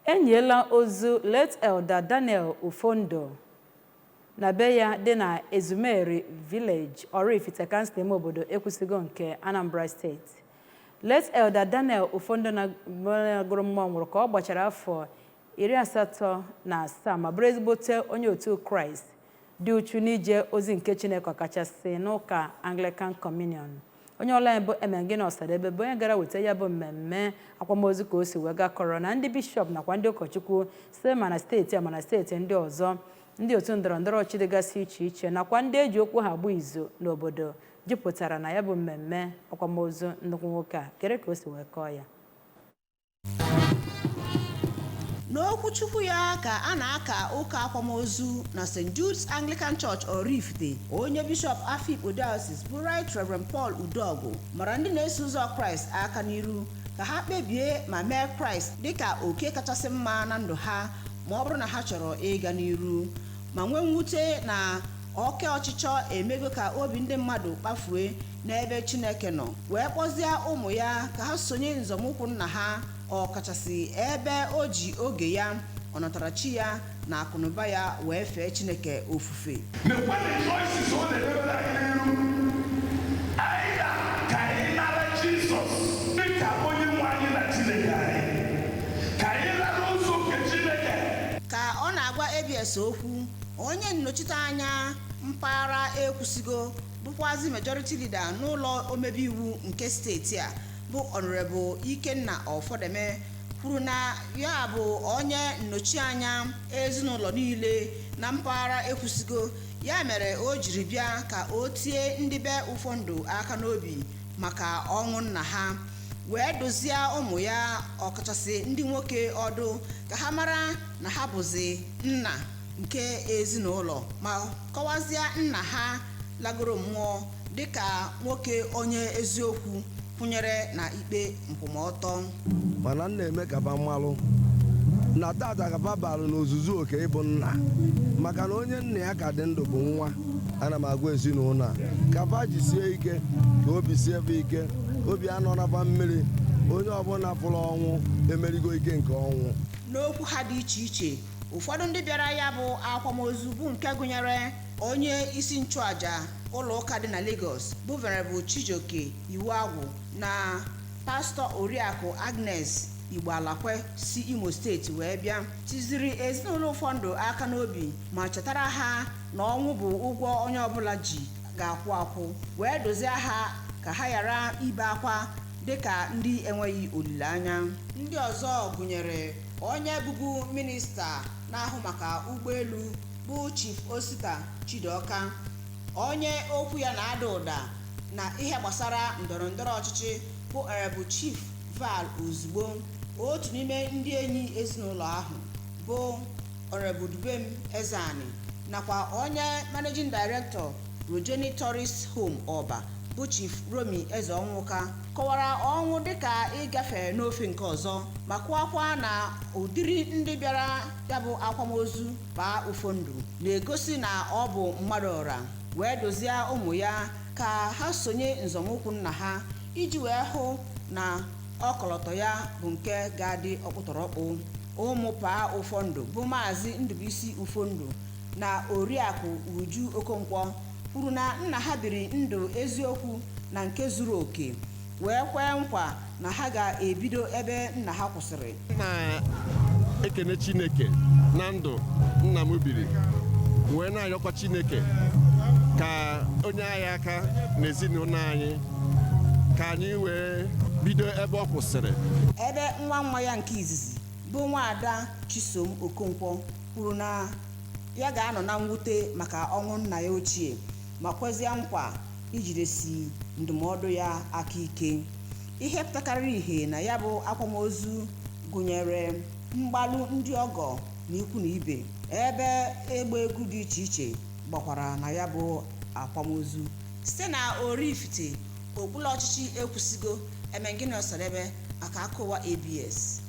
Enyela ozu late Elder Daniel Ufondo na be ya dị na Ezumeri Village, Oraifite Council ime obodo Ekwusigo nke Anambra Steeti. Late Elder Daniel Ufondo na-agụrụ mmụọ nwụrụ ka ọ gbachara afọ 87 ma bụrụ ezigbote onye otu Kraịst dị uchu n'ije ozi nke Chineke, ọkachasị n'ụka Anglican Communion. Onye ọla anyị bụ Emengini Ọsadebe bụ onye gara weta ya bụ mmemme akwamozu ka o si wee gakọrọ na ndị bishọp nakwa ndị ụkọchukwu site ma na steeti a ma na steeti ndị ọzọ, ndị otu ndọrọ ndọrọ ọchịchị dịgasị iche iche nakwa ndị eji okwu ha agba izu n'obodo jupụtara na ya bụ mmemme akwamozu nnukwu nwoke a. Kere ka o si wee kọọ ya. N'okwuchukwu ya ka a na-aka ụka akwamozu na St. Jude's Anglican Church, Oraifite, onye bishọp Afikpo Diocese bụ Right Reverend Paul Udogu mara ndị na-eso ụzọ Kraịst aka n'iru ka ha kpebie ma mee Kraịst dịka oke kachasị mma na ndụ ha, ma ọ bụrụ na ha chọrọ ịga n'iru, ma nwee mwute na oke ọchịchọ emego ka obi ndị mmadụ kpafue n'ebe Chineke nọ, wee kpọzie ụmụ ya ka ha sonye nzọmụkwụ nna ha, ọkachasị ebe o ji oge ya, ọnatarachi ya na akụnụba ya wee fee Chineke ofufe. Nekwanụ choices ọ na-edebere anyị n'iru anyị na ka anyị nara Jizọs dịka onye nwe anyị na Chineke anyị, ka anyị nara ụzọ nke Chineke. Ka ọ na-agwa ABS okwu, onye nnọchite anya mpaghara Ekwusigo, bụkwazi majority leader n'ụlọ omebe iwu nke steeti a, bụ Honorable Ikenna Ọfọdeme, kwuru na ya bụ onye nnọchianya ezinụlọ niile na mpaghara Ekwusigo, ya mere o jiri bịa ka o tie ndị be Ụfọndụ aka n'obi maka ọnwụ nna ha, wee dozie ụmụ ya, ọkachasị ndị nwoke, ọdụ ka ha mara na ha bụzi nna nke ezinụlọ, ma kọwazie nna ha lagoro mmụọ dịka nwoke onye eziokwu kwụnyere na ikpe nkwụmọtọ. Mana m na-eme ka ba mmalụ na tata ka ba balụ n'ozuzu oke ịbụ nna, maka na onye nna ya ka dị ndụ bụ nwa. Ana m agwa ezinụlọ a ka fa jisie ike, ka obi sie fa ike, obi anọ nafa mmiri. Onye ọbụla fụrụ ọnwụ emerigo ike nke ọnwụ. N'okwu ha dị iche iche, ụfọdụ ndị bịara ya bụ akwamozu, bụ nke gụnyere onye isi nchụaja ụlọ ụka dị na Lagos bụ Venerable Chijioke Iwuagwu na Pastọ Oriakụ Agnes Igboalakwe si Imo Steeti wee bịa, tiziri ezinụlọ ụfọdụ aka n'obi ma chetara ha na ọnwụ bụ ụgwọ onye ọbụla ji ga-akwụ akwụ, wee dozie ha ka ha ghara ibe akwa dịka ndị enweghị olileanya. Ndị ọzọ gụnyere onye bụbu minista na-ahụ maka ụgbọelu bụ Chief Osita Chidoka, onye okwu ya na-ada ụda na ihe gbasara ndọrọndọrọ ọchịchị bụ Honorable Chief Val Ozugbo, otu n'ime ndị enyi ezinụlọ ahụ bụ Honorable Dubem Ezeani, nakwa onye Managing Director Rojeni Tourist Home Ọba bụ Chief Romi Ezeonwuka, kọwara ọnwụ dịka ịgafe n'ofe nke ọzọ, ma kọwakwa na ụdịrị ndị bịara ya bụ akwamozu baa Ụfọndụ na-egosi na ọ bụ mmadụ ọra, wee dozie ụmụ ya ka ha sonye nzọmụkwụ nna ha iji wee hụ na ọkọlọtọ ya bụ nke ga-adị ọkpụtọrọkpụ. Ụmụ paa Ụfọndụ bụ Maazị Ndubuisi Ụfọndụ na Oriakụ Uju Okonkwo kwuru na nna ha biri ndụ eziokwu na nke zuru oke, wee kwee nkwa na ha ga-ebido ebe nna ha kwụsịrị. Na-ekene Chineke na ndụ nna m biri, wee na-ayọkwa Chineke ka onye anyị aka n'ezinụlọ anyị, ka anyị wee bido ebe ọ kwụsịrị. Ebe nwa nwa ya nke izizi bụ Nwaada Chisom Okonkwo kwuru na ya ga-anọ na mwute maka ọnwụ nna ya ochie, ma kwezie nkwa ijidesi ndụmọdụ ya aka ike. Ihe pụtakarịrị ihe na ya bụ akwamozu gụnyere mgbalụ ndị ọgọ na ikwu na ibe, ebe egbe egwu dị iche iche gbakwara na ya bụ akwamozu. Site na Oraifite, okpuru ọchịchị Ekwusigo, Emengini Ọsadebe maka akụwa ABS.